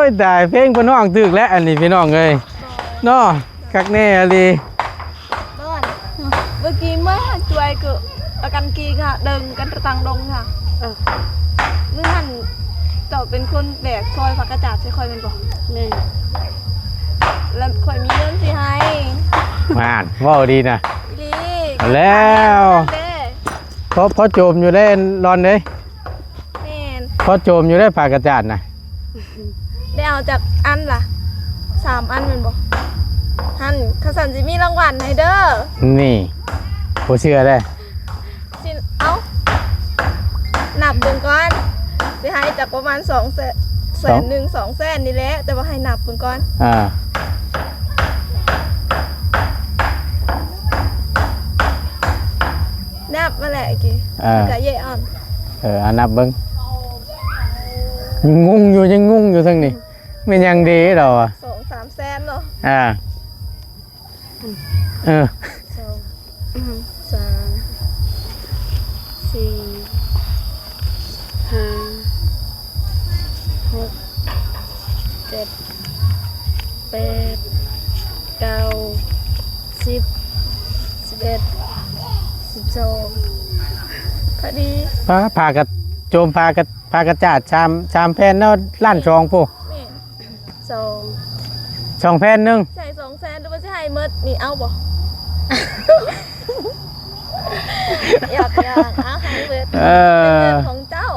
ຍ ຕາຍ ເພງເພິ່ນຮ້ອງຖືກແລ້ວອັນນີ້ພີ່ນ້ອງເອີຍ ເນາະ. ຄັກແນ່ອີ່ຫຼີ. ເມື່ອກີ້ເມື່ອຫາຈວຍກະປະກັນກີກະເດີນກັນຕະຕັງດົງຫາ. ຫັ້ນ ເຈົ້າເປັນຄົນແບກຊອຍຜັກກະຈາດໃຫ້ຂ້ອຍແມ່ນບໍ່? ແມ່ນ. ແລ້ວຂ້ອຍມີເງິນຊິໃຫ້. ຫັ້ນ ເວົ້າດີນະ. ອີ່ຫຼີ. ແລ້ວ ເດ້ ພໍ ພໍໂຈມຢູ່ເດ້ ລອນເດ້. ແມ່ນ. ພໍໂຈມຢູ່ເດ້ ຜັກກະຈາດນະ. ໄດ້ເອົາຈັກອັນລະ? ສາມອັນແມ່ນບໍ່? ຫັ້ນ ຄັນຊັ້ນຊິມີລາງວັນໃຫ້ເດີ. ນີ້ ບໍ່ເຊື່ອເດ້. ຊິ ເອົາ ນັບເບິ່ງກ່ອນ. ຊິໃຫ້ຈັກປະມານສອງແສນ ສອງ ແສນໜຶ່ງ ສອງແສນນີ້ແຫຼະ ແຕ່ວ່າໃຫ້ນັບເບິ່ງກ່ອນ. ອ່າ ນັບມາແຫຼະກີ້. ເອີ ກະເຢອອນ. ເອີ ເອົານັບເບິ່ງ. ຍັງງົງຢູ່ ຍັງງົງຢູ່ທາງນີ້. ແມ່ນຫຍັງເດເຮົາອະ? ສອງສາມແສນເນາະ. ອ່າ ເອີ ສອງ ສາມ ສີ່ ຫ້າ ຫົກ ເຈັດ ແປດ ເກົ້າ ສິບ ສິບເອັດ ສິບສອງ ພໍດີ. ປາ ຜ້າກະ ໂຈມຜ້າກະ ຜ້າກະຈາດສາມ ສາມແຜ່ນເນາະ ລ້ານສອງພຸ້ນ. ແມ່ນ. ສອງ ສອງແຜ່ນໜຶ່ງ ໃສ່ສອງແສນ ຫຼືວ່າຊິໃຫ້ໝົດນີ້ ເອົາບໍ່? ຢາກ ຢາກ ເອົາໃຫ້ເບິດ. ເອີ ເປັນເງິນຂອງເຈົ້າ.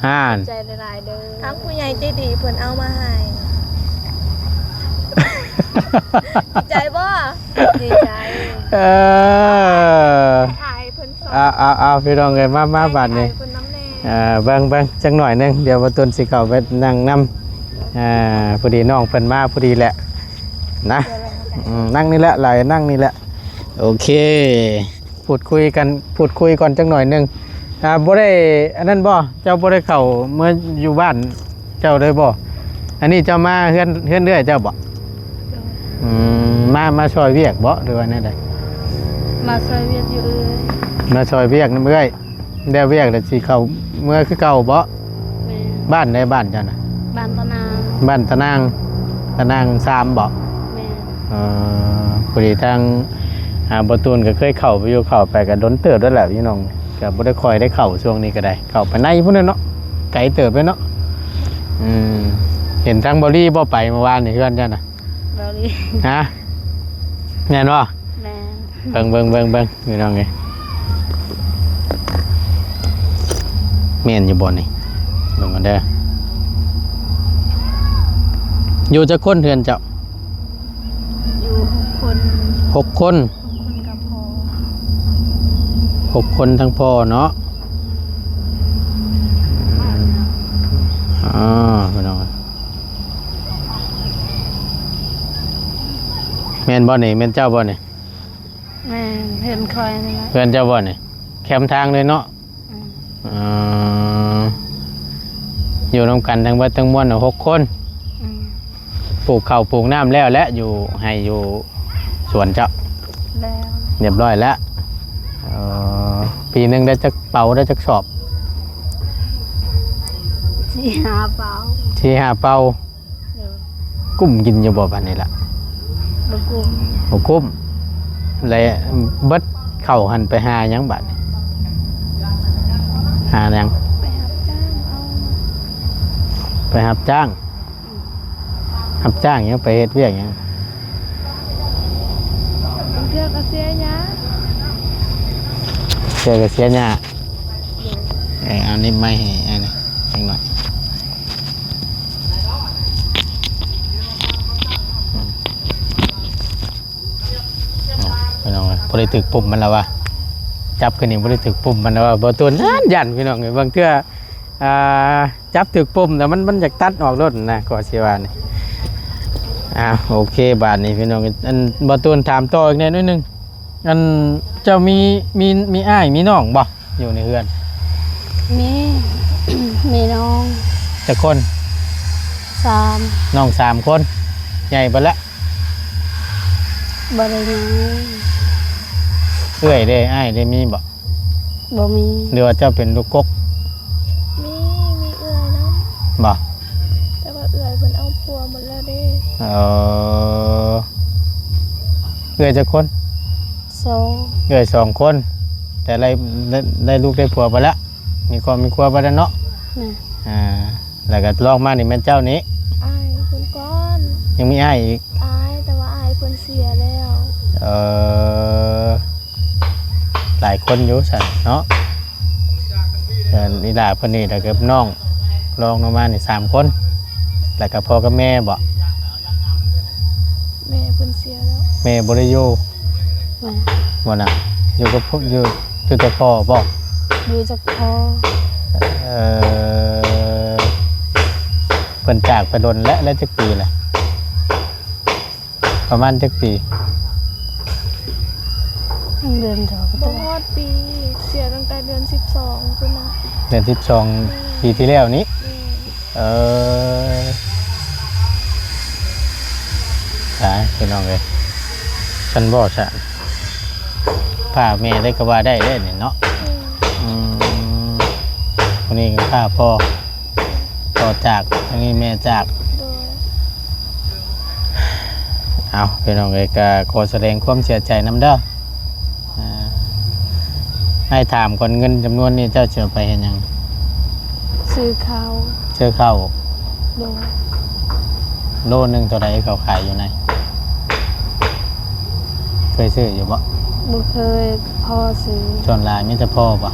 ຫັ້ນ ຂອບໃຈຫຼາຍໆເດີ. ທາງຜູ້ໃຫຍ່ໃຈດີເພິ່ນເອົາມາໃຫ້. ດີໃຈບໍ່? ດີໃຈ. ເອີ ອາຍເພິ່ນ ເອົາ ເອົາ ເອົາ ພີ່ນ້ອງເອີຍ ມາ ມາບາດນີ້. ເອີ ເບິ່ງ ເບິ່ງຈັກໜ້ອຍໜຶ່ງ ດຽວບ່າວຕູນຊິເຂົ້າໄປນັ່ງນຳ. ເອີ ພໍດີນ້ອງເພິ່ນມາພໍດີແຫຼະນະ. ອືມ ນັ່ງນີ້ແຫຼະ ຫຼາຍນັ່ງນີ້ແຫຼະ. ໂອເຄ ພູດຄຸຍກັນ ພູດຄຸຍກ່ອນຈັກໜ້ອຍໜຶ່ງ. ອ່າ ບໍ່ໄດ້ອັນນັ້ນບໍ່? ເຈົ້າບໍ່ໄດ້ເຂົ້າເມືອຢູ່ບ້ານເຈົ້າເລີຍບໍ່? ອັນນີ້ເຈົ້າມາເຮືອນ ເຮືອນເອື້ອຍເຈົ້າບໍ່? ໂດຍ. ອືມ ມາ ມາຊ່ອຍວຽກບໍ່ ຫຼືວ່າແນວໃດ? ມາຊ່ອຍວຽກຢູ່ເອື້ອຍ. ມາຊ່ອຍວຽກນຳເອື້ອຍ. ແລ້ວວຽກແລ້ວຊິເຂົ້າເມືອຄືເກົ່າບໍ່? ແມ່ນ. ບ້ານໃດບ້ານເຈົ້ານະ? ບ້ານຕານາງ. ບ້ານຕານາງ ຕານາງສາມບໍ່? ແມ່ນ. ເອີ ພໍດີທາງ ອ່າ ບ່າວຕູນກໍເຄີຍເຂົ້າໄປຢູ່ ເຂົ້າໄປກໍດົນເຕີບແລ້ວແຫຼະພີ່ນ້ອງ ກໍບໍ່ໄດ້ຄ່ອຍໄດ້ເຂົ້າຊ່ວງນີ້ກໍໄດ້ ເຂົ້າໄປໃນພຸ້ນແຫຼະເນາະ ໄກເຕີບເລີຍເນາະ. ອືມ ເຫັນທາງບ່າວລີບໍ່ ໄປເມື່ອວານນີ້ເຮືອນເຈົ້ານະ? ເບົາຫຼີ. ຮະ? ແມ່ນບໍ່? ແມ່ນ. ເບິ່ງ ເບິ່ງ ເບິ່ງ ເບິ່ງ ພີ່ນ້ອງເອີຍ ແມ່ນຢູ່ບໍ່ນີ້? ເບິ່ງກັນເດີ. ຢູ່ຈັກຄົນເຮືອນເຈົ້າ? ຢູ່ຫົກຄົນ. ຫົກຄົນ. ຫົກຄົນກັບພໍ່. ຫົກຄົນທັງພໍ່ເນາະ. ອໍ ພີ່ນ້ອງ ແມ່ນບໍ່ນີ້? ແມ່ນເຈົ້າບໍ່ນີ້? ແມ່ນ ເຮືອນຂ້ອຍນີ້ແຫຼະ. ເຮືອນເຈົ້າບໍ່ນີ້? ແຄມທາງເລີຍເນາະ. ອືມ. ເອີ ຢູ່ນຳກັນທັງເບິດທັງມວນຫົກຄົນ. ອືມ. ປູກເຂົ້າປູກນ້ຳແລ້ວແຫຼະ ຢູ່ໄຮ່ຢູ່ສວນເຈົ້າ? ແລ້ວ. ຮຽບຮ້ອຍແລ້ວ. ເອີ ປີໜຶ່ງໄດ້ຈັກເປົາ ໄດ້ຈັກສອບ? ສີ່ຫ້າເປົາ. ສີ່ຫ້າເປົາ. ໂດຍ. ກຸ້ມກິນຢູ່ບໍ່ບາດນີ້ລະ? ບໍ່ກຸ້ມ. ບໍ່ກຸ້ມ. ແລະເບິດເຂົ້າຫັ້ນໄປຫາຫຍັງບາດນີ້? ຫາຫຍັງ? ໄປຮັບຈ້າງເອົາ. ໄປຮັບຈ້າງ. ອືມ. ຮັບຈ້າງຫຍັງ? ໄປເຮັດວຽກຫຍັງ? ບາງເທື່ອກໍເສຍຫຍ້າ. ເສຍ ກໍເສຍຫຍ້າ. ໂດຍ. ເອີ ເອົານິບໄມ້ໃຫ້ອ້າຍໜ່ອຍ ຈັກໜ້ອຍ. ອືມ ພີ່ນ້ອງເອີຍ ບໍ່ໄດ້ຖືກປຸ່ມມັນລະວ່າ ຈັບຂຶ້ນນີ້ບໍ່ໄດ້ຖືກປຸ່ມມັນລະວ່າ ບໍ່ຕົວນັ້ນຢ້ານ ພີ່ນ້ອງເອີຍ ບາງເທື່ອ ອ່າ ຈັບຖືກປຸ່ມແລ້ວມັນ ມັນຢາກຕັດອອກໂລດນະ ກໍຊິວ່ານີ້. ອ່າ ໂອເຄ ບາດນີ້ ພີ່ນ້ອງເອີຍ ອັນ ບໍ່ຕົວຖາມຕໍ່ອີກແດ່ໜ້ອຍໜຶ່ງ ອັນ ເຈົ້າມີ ມີ ມີອ້າຍມີນ້ອງບໍ່? ຢູ່ໃນເຮືອນ ມີ ມີນ້ອງ. ຈັກຄົນ? ສາມ. ນ້ອງສາມຄົນ ໃຫຍ່ເບິດແລ້ວ? ບໍ່ໄດ້ໃຫຍ່. ເອື້ອຍເດ້ ອ້າຍເດ້ ມີບໍ່? ບໍ່ມີ. ຫຼືວ່າເຈົ້າເປັນລູກກົກ? ມີ ມີເອື້ອຍນຳ. ບໍ່? ແຕ່ວ່າເອື້ອຍເພິ່ນເອົາຜົວໝົດແລ້ວເດ້. ເອີ ເອື້ອຍຈັກຄົນ? ສອງ. ເອື້ອຍສອງຄົນ ແຕ່ໄດ້ ໄດ້ ໄດ້ລູກໄດ້ຜົວໄປແລ້ວ ມີຄອບມີຄົວໄປແລ້ວເນາະ. ແມ່ນ. ອ່າ ແລ້ວກໍລອງມານີ້ແມ່ນເຈົ້ານີ້? ອ້າຍເພິ່ນກ່ອນ. ຍັງມີອ້າຍອີກ? ອ້າຍ ແຕ່ວ່າອ້າຍເພິ່ນເສຍແລ້ວ. ເອີ ຫຼາຍຄົນຢູ່ຊັ້ນເນາະ. ເອີ ອີ່ຫຼ້າເພິ່ນນີ້ ແລ້ວກໍນ້ອງລອງລົງມານີ້ສາມຄົນ ແລ້ວກໍພໍ່ກັບແມ່ບໍ? ແມ່ເພິ່ນເສຍແລ້ວ. ແມ່ບໍ່ໄດ້ຢູ່? ແມ່ ບໍ່ນະ? ຢູ່ກັບ ຢູ່ ຢູ່ແຕ່ພໍ່ບໍ? ຢູ່ແຕ່ພໍ່. ເອີ ເພິ່ນຈາກໄປດົນແລ້ວ ແລ້ວຈັກປີແລ້ວ? ປະມານຈັກປີ? ເດືອນເດີຍວ ບໍ່ຮອດປີ ເສຍຕັ້ງແຕ່ເດືອນສິບສອງພຸ້ນນະ. ເດືອນສິບສອງ ແມ່ນ ປີທີ່ແລ້ວນີ້? ແມ່ນ. ເອີ ຕາຍ ພີ່ນ້ອງເອີຍ ຊັ້ນບໍ່ຊະ ພາແມ່ໄດ້ກໍວ່າໄດ້ເດ້ນີ້ເນາະ. ແມ່ນ. ອືມ ຜູ້ນີ້ກໍພາພໍ່ ພໍ່ຈາກ ທາງນີ້ແມ່ຈາກ. ໂດຍ. ເອົາ ພີ່ນ້ອງເອີຍ ກໍຂໍສະແດງຄວາມເສຍໃຈນຳເດີ. ອ່າ ໃຫ້ຖາມກ່ອນ ເງິນຈຳນວນນີ້ເຈົ້າຊິເອົາໄປເຮັດຫຍັງ? ຊື້ເຂົ້າ. ຊື້ເຂົ້າ? ໂດຍ. ໂລໜຶ່ງເທົ່າໃດເຂົາຂາຍຢູ່ໃນ? ເຄີຍຊື້ຢູ່ບໍ່? ບໍ່ເຄີຍ ພໍ່ຊື້. ສ່ວນຫຼາຍມີແຕ່ພໍ່ບໍ່? ອໍ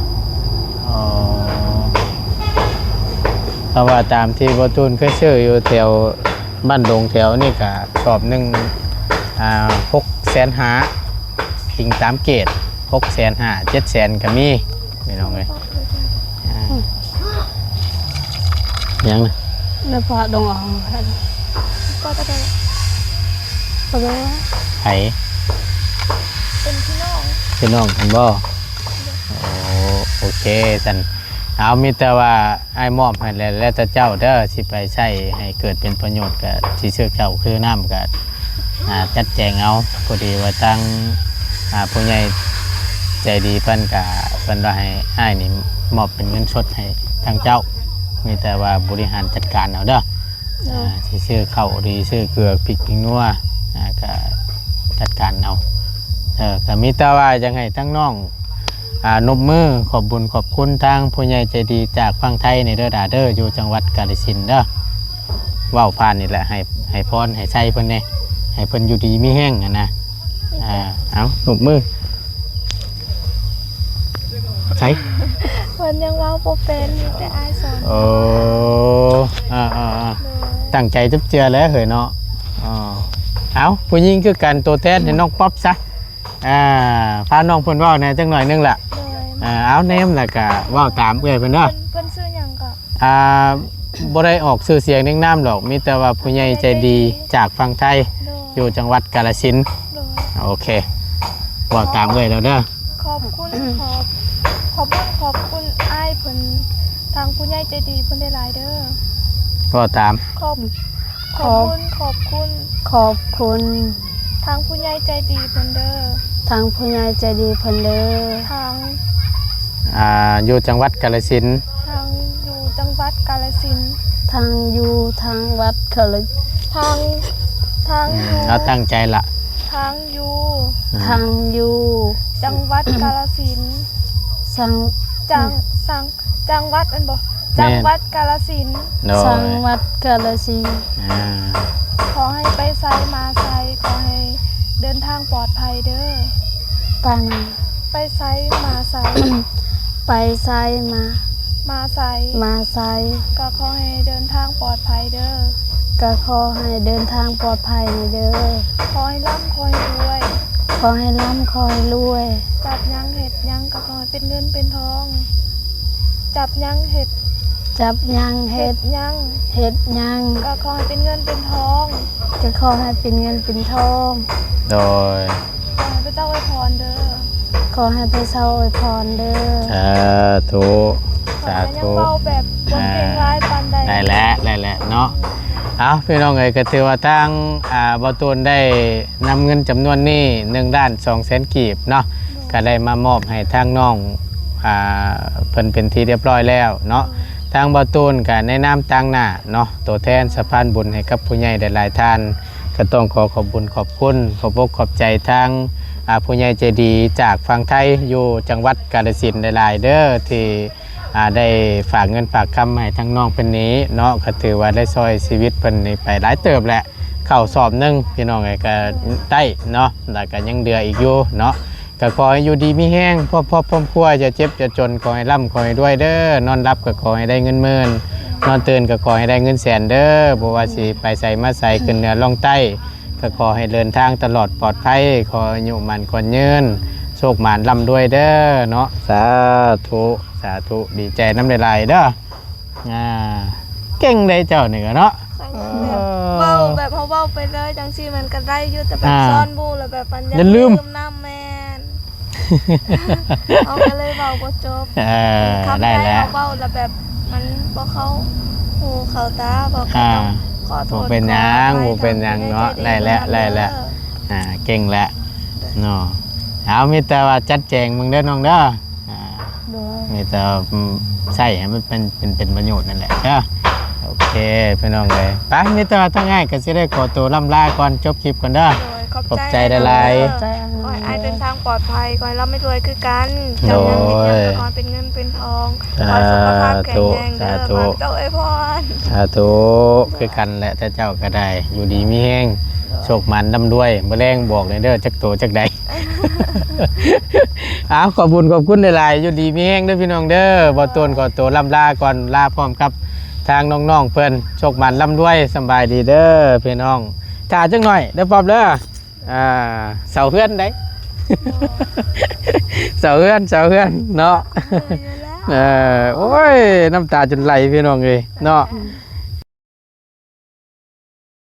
ເພາະວ່າຕາມທີ່ບໍ່ຕູນເຄີຍຊື້ຢູ່ແຖວບ້ານດົງແຖວນີ້ກະສອບໜຶ່ງ ອ່າ ຫົກແສນຫ້າ ອີງຕາມເກດ ຫົກແສນຫ້າ ເຈັດແສນກະມີ ພີ່ນ້ອງເອີຍ. ອ່າ ຫຍັງນະ? ແລ້ວປ້າດອງເອົາ ກໍໄດ້ ກໍໄດ້. ໃຜ? ເປັນພີ່ນ້ອງ. ພີ່ນ້ອງກັນບໍ່? ໂອ້ ໂອເຄຊັ້ນ. ເອົາ ມີແຕ່ວ່າອ້າຍມອບໃຫ້ແລ້ວ ແລ້ວແຕ່ເຈົ້າເດີ ຊິໄປໃຊ້ໃຫ້ເກີດເປັນປະໂຫຍດ ກະຊິຊື້ເຂົ້າຊື້ນ້ຳ ກະ ອ່າ ຈັດແຈງເອົາ. ພໍດີວ່າທາງ ອ່າ ຜູ້ໃຫຍ່ໃຈດີເພິ່ນກະ ເພິ່ນວ່າໃຫ້ອ້າຍນີ້ມອບເປັນເງິນສົດໃຫ້ທາງເຈົ້າ ມີແຕ່ວ່າບໍລິຫານຈັດການເອົາເດີ. ໂດຍ. ອ່າ ຊິຊື້ເຂົ້າ ຫຼື ຊື້ເກືອ ພິກ ພິງນົວ ອ່າ ກະຈັດການເອົາ. ເອີ ກະມີແຕ່ວ່າຢາກໃຫ້ທາງນ້ອງ ອ່າ ນົບມືຂອບບຸນຂອບຄຸນທາງຜູ້ໃຫຍ່ໃຈດີຈາກຝັ່ງໄທນີ້ເດີຫຼ້າເດີ ຢູ່ຈັງຫວັດກາລະສິນເດີ. ເວົ້າຜ່ານນີ້ແຫຼະ ໃຫ້ ໃຫ້ພອນໃຫ້ໄຊເພິ່ນແດ່ ໃຫ້ເພິ່ນຢູ່ດີມີແຮງຫັ້ນນະ. ອ່າ ເອົາ ນົບມື. ໃສ? ເພິ່ນຍັງເວົ້າບໍ່ເປັນ ມີແຕ່ອ້າຍສອນ. ໂອ້ ອ່າໆໆ ໂດຍ. ຕັ້ງໃຈຈັບເຈື່ອແຫຼະເຮີ້ຍເນາະ. ອໍ ເອົາ ຜູ້ຍິງຄືກັນ ໂຕແທນໃຫ້ນ້ອງປັອບຊະ. ອ່າ ພານ້ອງເພິ່ນເວົ້າແດ່ຈັກໜ້ອຍໜຶ່ງລະ. ໂດຍ. ອ່າ ເອົາ ແນມລະກະເວົ້າຕາມເອື້ອຍເພິ່ນເດີ. ເພິ່ນ ເພິ່ນຊື່ຫຍັງເກາະ? ອ່າ ບໍ່ໄດ້ອອກຊື່ສຽງນຽງນາມດອກ ມີແຕ່ວ່າຜູ້ໃຫຍ່ໃຈດີຈາກຝັ່ງໄທ ໂດຍ ຢູ່ຈັງຫວັດກາລະສິນ. ໂດຍ. ໂອເຄ ເວົ້າຕາມເອື້ອຍແລ້ວເດີ. ຂອບຄຸນ ຂອບ ຂອບຄຸນ ຂອບຄຸນອ້າຍເພິ່ນ ທາງຜູ້ໃຫຍ່ໃຈດີເພິ່ນຫຼາຍໆເດີ. ເວົ້າຕາມ. ຂອບ ຂອບ ຂອບຄຸນ ຂອບຄຸນ ຂອບຄຸນ ທາງຜູ້ໃຫຍ່ໃຈດີເພິ່ນເດີ ທາງຜູ້ໃຫຍ່ໃຈດີເພິ່ນເດີ ທາງ ອ່າ ຢູ່ຈັງຫວັດກາລະສິນ ທາງຢູ່ຈັງຫວັດກາລະສິນ ທາງຢູ່ທາງຫວັດກາລະ ທາງ ທາງ ອືມ ຢູ່ ເອົາຕັ້ງໃຈລະ ທາງຢູ່ ອືມ ທາງຢູ່ຈັງຫວັດກາລະສິນ ສັງ ຈັງ ສັງ ຈັງຫວັດແມ່ນບໍ່? ແມ່ນ ຈັງຫວັດກາລະສິນ. ໂດຍ ຈັງຫວັດກາລະສິນ. ອ່າ ຂໍໃຫ້ໄປໃສມາໃສ ຂໍໃຫ້ເດີນທາງປອດໄພເດີ. ປັງ ໄປໃສມາໃສ ໄປໃສມາ ມາໃສ ມາໃສ ກໍຂໍໃຫ້ເດີນທາງປອດໄພເດີ. ກໍຂໍໃຫ້ເດີນທາງປອດໄພເດີ. ຂໍໃຫ້ລ່ຳ ຂໍໃຫ້ລວຍ ຂໍໃຫ້ລ່ຳ ຂໍໃຫ້ລວຍ. ຈັບຫຍັງເຮັດຫຍັງກໍຂໍ ເປັນເງິນເປັນທອງ ຈັບຫຍັງເຮັດ ຈັບຫຍັງເຮັດ ເຮັດຫຍັງ ເຮັດຫຍັງ ກໍຂໍໃຫ້ເປັນເງິນເປັນທອງ ກໍຂໍໃຫ້ເປັນເງິນເປັນທອງ. ໂດຍ ຂໍໃຫ້ພະເຈົ້າອວຍພອນເດີ ຂໍໃຫ້ພະເຈົ້າອວຍພອນເດີ. ສາທຸ ສາທຸ. ຍັງເວົ້າແບບບໍ່ເກັ່ງຫຼາຍປານໃດ. ອ່າ ໄດ້ແລ້ວ ໄດ້ແລ້ວເນາະ. ເອົາ ພີ່ນ້ອງເອີຍ ກໍຖືວ່າທາງ ອ່າ ບ່າວຕູນໄດ້ນຳເງິນຈຳນວນນີ້ ໜຶ່ງລ້ານສອງແສນກີບເນາະ ໂດຍ ກໍໄດ້ມາມອບໃຫ້ທາງນ້ອງ ອ່າ ເພິ່ນເປັນທີ່ຮຽບຮ້ອຍແລ້ວເນາະ. ໂດຍ ທາງບ່າວຕູນກໍໃນນາມຕາງໜ້າເນາະ ຕົວແທນສະພານບຸນໃຫ້ກັບຜູ້ໃຫຍ່ຫຼາຍໆທ່ານ ກໍຕ້ອງຂໍຂອບບຸນຂອບຄຸນ ຂອບອົກຂອບໃຈທາງ ອ່າ ຜູ້ໃຫຍ່ໃຈດີຈາກຝັ່ງໄທ ຢູ່ຈັງຫວັດກາລະສິນຫຼາຍໆເດີ ທີ່ ອ່າ ໄດ້ຝາກເງິນຝາກຄຳໃຫ້ທາງນ້ອງເພິ່ນນີ້ເນາະ ກໍຖືວ່າໄດ້ຊ່ອຍຊີວິດເພິ່ນນີ້ໄປຫຼາຍເຕີບແຫຼະ ເຂົ້າສອບໜຶ່ງ ພີ່ນ້ອງເອີຍ ກໍໄດ້ເນາະ ແລ້ວກໍຍັງເຫຼືອອີກຢູ່ເນາະ ກໍຂໍໃຫ້ຢູ່ດີມີແຮງ ຄອບຄົວ ຄອບຄົວ ຢ່າເຈັບຢ່າຈົນ ຂໍໃຫ້ລ່ຳ ຂໍໃຫ້ລວຍເດີ້ ນອນຫຼັບກໍຂໍໃຫ້ໄດ້ເງິນໝື່ນ ນອນຕື່ນກໍຂໍໃຫ້ໄດ້ເງິນແສນເດີ້ ບໍ່ວ່າຊິໄປໃສມາໃສ ຂຶ້ນເໜືອລ່ອງໃຕ້ ກໍຂໍໃຫ້ເດີນທາງຕະຫຼອດປອດໄພ ຂໍອາຍຸໝັ້ນຂວັນຍືນ ໂຊກໝານລ່ຳລວຍເດີ້ເນາະ ສາທຸ ສາທຸ ດີໃຈນຳຫຼາຍໆເດີ້ ອ່າ ເກັ່ງເດ້ເຈົ້ານີ້ກໍເນາະ ເອີ ເວົ້າແບບເຮົາເວົ້າໄປເລີຍຈັ່ງຊີ້ມັນກໍໄດ້ຢູ່ ແຕ່ແບບ ອ່າ ສອນໝູ່ແລ້ວແບບມັນ ຢ່າລືມນຳ ແມ່ນ ເຮົາກໍເລີຍເວົ້າບໍ່ຈົບ ເອີ ຄຳໃດເຮົາເວົ້າແລ້ວແບບມັນບໍ່ເຂົ້າຫູເຂົ້າຕາ ເຮົາກໍຕ້ອງຂໍໂທດ ບໍ່ເປັນຫຍັງ ຂໍອະໄພ ບໍ່ເປັນຫຍັງເນາະ ຕາມທີ່ ໄດ້ແລ້ວ ໄດ້ແລ້ວ ເອີ ອ່າ ເກັ່ງແລ້ວເນາະ ເອົາ ມີແຕ່ວ່າຈັດແຈງເບິ່ງເດີ້ນ້ອງເດີ້ ອ່າ ໂດຍ ມີແຕ່ ອືມ ໃຊ້ໃຫ້ມັນເປັນ ເປັນ ເປັນປະໂຫຍດນັ້ນແຫຼະເດີ້ ໂອເຄ ພີ່ນ້ອງເອີຍ ໄປ ມີແຕ່ວ່າທາງອ້າຍກໍຊິໄດ້ຂໍໂຕລ່ຳລາກ່ອນ ຈົບຄລິບກ່ອນເດີ້ ໂດຍ ຂອບໃຈ ຂອບໃຈຫຼາຍໆ ຂອບໃຈ ຂໍໃຫ້ອ້າຍເດີນທາງປອດໄພ ຂໍໃຫ້ລ່ຳໃຫ້ລວຍຄືກັນ ໂດຍ ເຈົ້າຍັງເຮັດຫຍັງກໍຂໍໃຫ້ເປັນເງິນເປັນທອງ ຂໍໃຫ້ສຸຂະພາບແຂງແຮງເດີ້ ສາທຸ ເຈົ້າອວຍພອນ ສາທຸ ຄືກັນແຫຼະ ແຕ່ເຈົ້າກໍໄດ້ ຢູ່ດີມີແຮງ ໂຊກໝານລ່ຳລວຍ ມື້ແລງບອກແດ່ເດີ້ ຈັກໂຕຈັກໃດ ອ້າວ ຂອບບຸນຂອບຄຸນຫຼາຍໆ ຢູ່ດີມີແຮງເດີ້ພີ່ນ້ອງເດີ້ ບ່າວໂຕນຂໍໂຕລ່ຳລາກ່ອນ ລາພ້ອມກັບທາງນ້ອງໆເພິ່ນ ໂຊກໝານລ່ຳລວຍ ສຳບາຍດີເດີ້ພີ່ນ້ອງ ຖ້າຈັກໜ້ອຍເດີ້ປອບເດີ້ ອ່າ ເສົາເຮືອນໃດ ເສົາເຮືອນ ເສົາເຮືອນເນາະ ເອີ ໂອ້ຍ ນ້ຳຕາຈົນໄຫຼພີ່ນ້ອງເອີຍເນາະ ອືມ